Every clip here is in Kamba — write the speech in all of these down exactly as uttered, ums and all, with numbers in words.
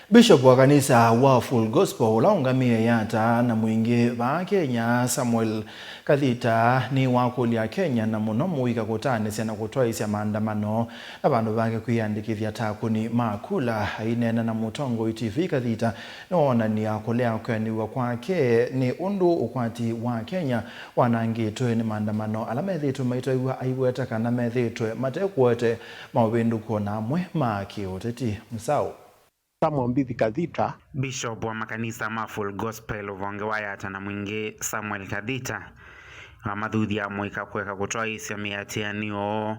Bishop wa kanisa wa Full Gospel, ũla ũngamĩe Yatta na Mwingĩ vaa Kenya, Samuel Kathita, nĩwakũlya Akenya na mũno mũika kũtaanĩsya na kũtwaĩĩsya maandamano na vandũ vake kwĩyandĩkĩthya ta akũni ma kula. Aineena na Mũtongoi T V, Kathita nĩwoonany'a kũlea kwĩanĩw'a kwake nĩ ũndũ ũkwati wa Kenya wanangĩtwe nĩ maandamano ala methĩĩtwe maitwaiw'a, aiweta kana methĩĩtwe mate kũete maũvĩndũku o na amwe ma kĩũteti. Mũsaũ. Samuel Mbithi Kathita. Bishop wa makanisa ma Full Gospel ũvonge wa Yatta na Mwingĩ, Samuel Kathita, amathuthya mũika kũeka kũtwaĩĩsya mĩatĩanĩo,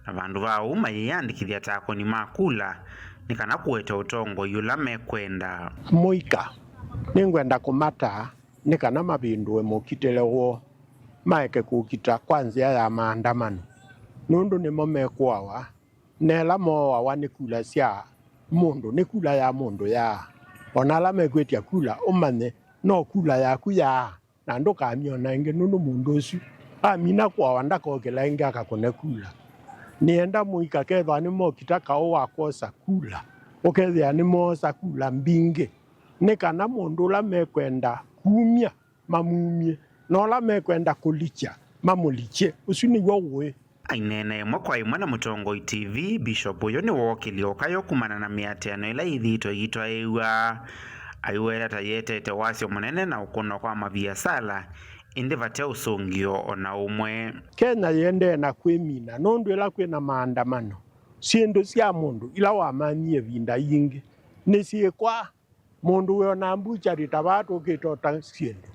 na vandũ va ũu mayĩyandĩkĩthya ta akũni ma kula nĩ kana kũete ũtongoi ũla mekwenda. Mũika, nĩngwenda kũmataa nĩ kana mavĩndũe mũkitĩle woo, maeke kũkita kwa nzĩa ya maandamano, nũndũ nĩmo mekũawa, na ĩla mooawa nĩ kula sya mũndũ, nĩ kula ya mũndũ yaa. O na ala mekwĩtya kula, ũmanye no kula yaku yaa, na ndũkamyona ĩngĩ, nũndũ mũndũ ũsu amina kũawa ndakokĩla ĩngĩ akakũne kula. Nĩenda mũika kethĩwa nĩmokita kaũ wa kwosa kula, ũkethĩa nĩmoosa kula mbingĩ, nĩ kana mũndũ ũla mekwenda kumya mamumye, na ũla mekwenda kũlikya mamũlikye. Ũsu nĩw'o ũĩ. Aineena ĩmwe kwa ĩmwe na Mũtongoi T V, Bishop ũyũ nĩwookĩlye ũkayo kumana na mĩatĩano ĩla yĩthĩĩtwe ĩitwaĩĩw'a, aiweta ta yĩetete wasyo mũnene na ũkũnwa kwa maviasala, ĩndĩ vate ũsũngĩo o na ũmwe. Kenya yĩendee na kwĩmina, nũndũ ĩla kwĩna maandamano, syĩndũ sya mũndũ ila wamanyie ĩvinda yingĩ nĩsyĩkwaa. Mũndũ wĩonaa mbucharĩ ta vaa tũkĩte ũta syĩndũ.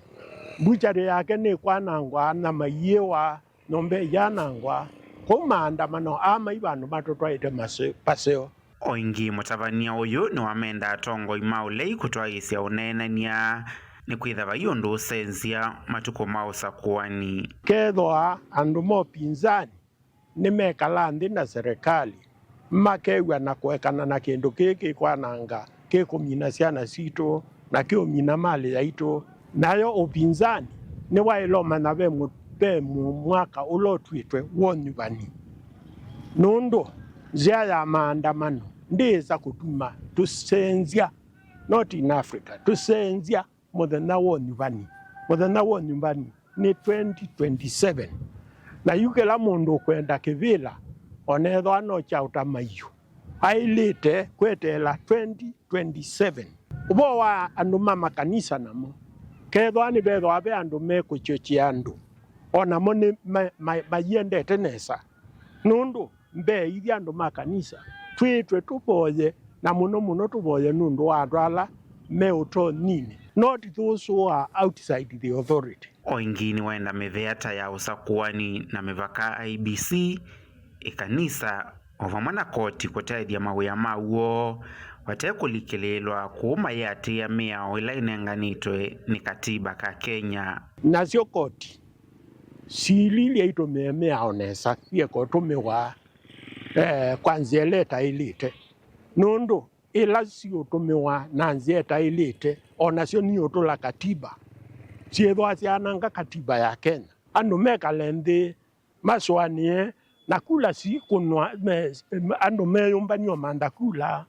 Mbucharĩ yake nĩkwanangwa, nyama iĩwa, nyũmba iyanangwa. Kũu maandamano aa mai vandũ matũtwaĩte mase-, paseo. O ĩngĩ, mũtavany'a ũyũ nĩwamenda atongoi ma ũlei kũtwaĩĩsya ũneenany'a, nĩkwĩthĩwa vai ũndũ ũsenzya matukũ ma ũsakũani. Kethĩwa andũ ma ũpinzani nĩmekala nthĩ na serikali, makew'a na kũekana na kĩndũ kĩĩ kĩkwananga, kĩkũmina syana sitũ, na kĩũmina malĩ yaitũ. Nayo ũpinzani nĩwaĩle ũmanya ve mũ-, ve mũ-, mwaka ũla ũtw'ĩtwe wa ũnyuvani. Nũndũ nzĩa ya maandamano ndĩĩsa kũtuma tũsenzya, not in Africa, tũsenzya mũthenya wa ũnyuvani. Mũthenya wa ũnyuvani nĩ twenty twenty-seven. Na yu kĩla mũndũ ũkwenda kĩvĩla, o na ethĩwa no kya ũta maiũ, aĩlĩte kweteela twenty twenty-seven. Ũvoo wa andũ ma makanisa namo, kethĩwa nĩvethĩwa ve andũ mekũkyokya andũ, o namo nĩ ma-, ma-, maiendete nesa. Nũndũ mbeithya andũ ma kanisa, twĩtwe tũvoye, na mũno mũno tũvoye nũndũ wa andũ ala me ũtonyiinĩ, not those who are outside the authority. O ĩngĩ nĩwaenda mĩvea ta ya ũsakũani na mĩvaka, I E B C, ĩkanisa, o vamwe na koti kũtethya mawĩa ma w'o vate kũlikĩlĩĩlwa kũu mayĩatĩĩa mĩao ĩla ĩnenganĩtwe nĩ katiba ka Kenya. Nasyo koti siililye itũmĩe mĩao nesa, sieka ũtũmĩwa, eh, kwa nzĩa ĩla ĩtaĩlĩte, nũndũ ĩla siũtũmĩwa na nzĩa ĩtaĩlĩte, o nasyo niũtũla katiba, syĩthwa syaananga katiba ya Kenya. Andũ mekale nthĩ, masũanĩe, na kula sikũnwa, me-, andũ meyũmbany'a ũmantha kula,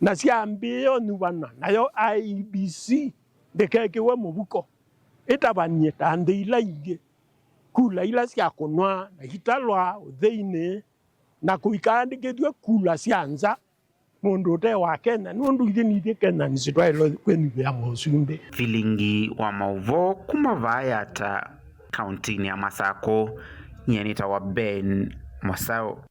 na syambĩĩa ũnyuvana, nayo I E B C ndĩkekĩwe mũvuko, ĩtavany'e ta nthĩ ila ingĩ, kula ila syakũnwa na italwa ũtheinĩ, na kũikaandĩkĩthw'e kula sya nza, mũndũ ũte wa Kenya, nũndũ ithyĩ nithyĩ Kenya nĩsĩ twaĩlwe kwĩnyuvĩa mũsumbĩ. Vilingi wa maũvoo kuma vaa Yatta, kauntinĩ ya Masakũ, nyie nĩtawa Ben Mosau.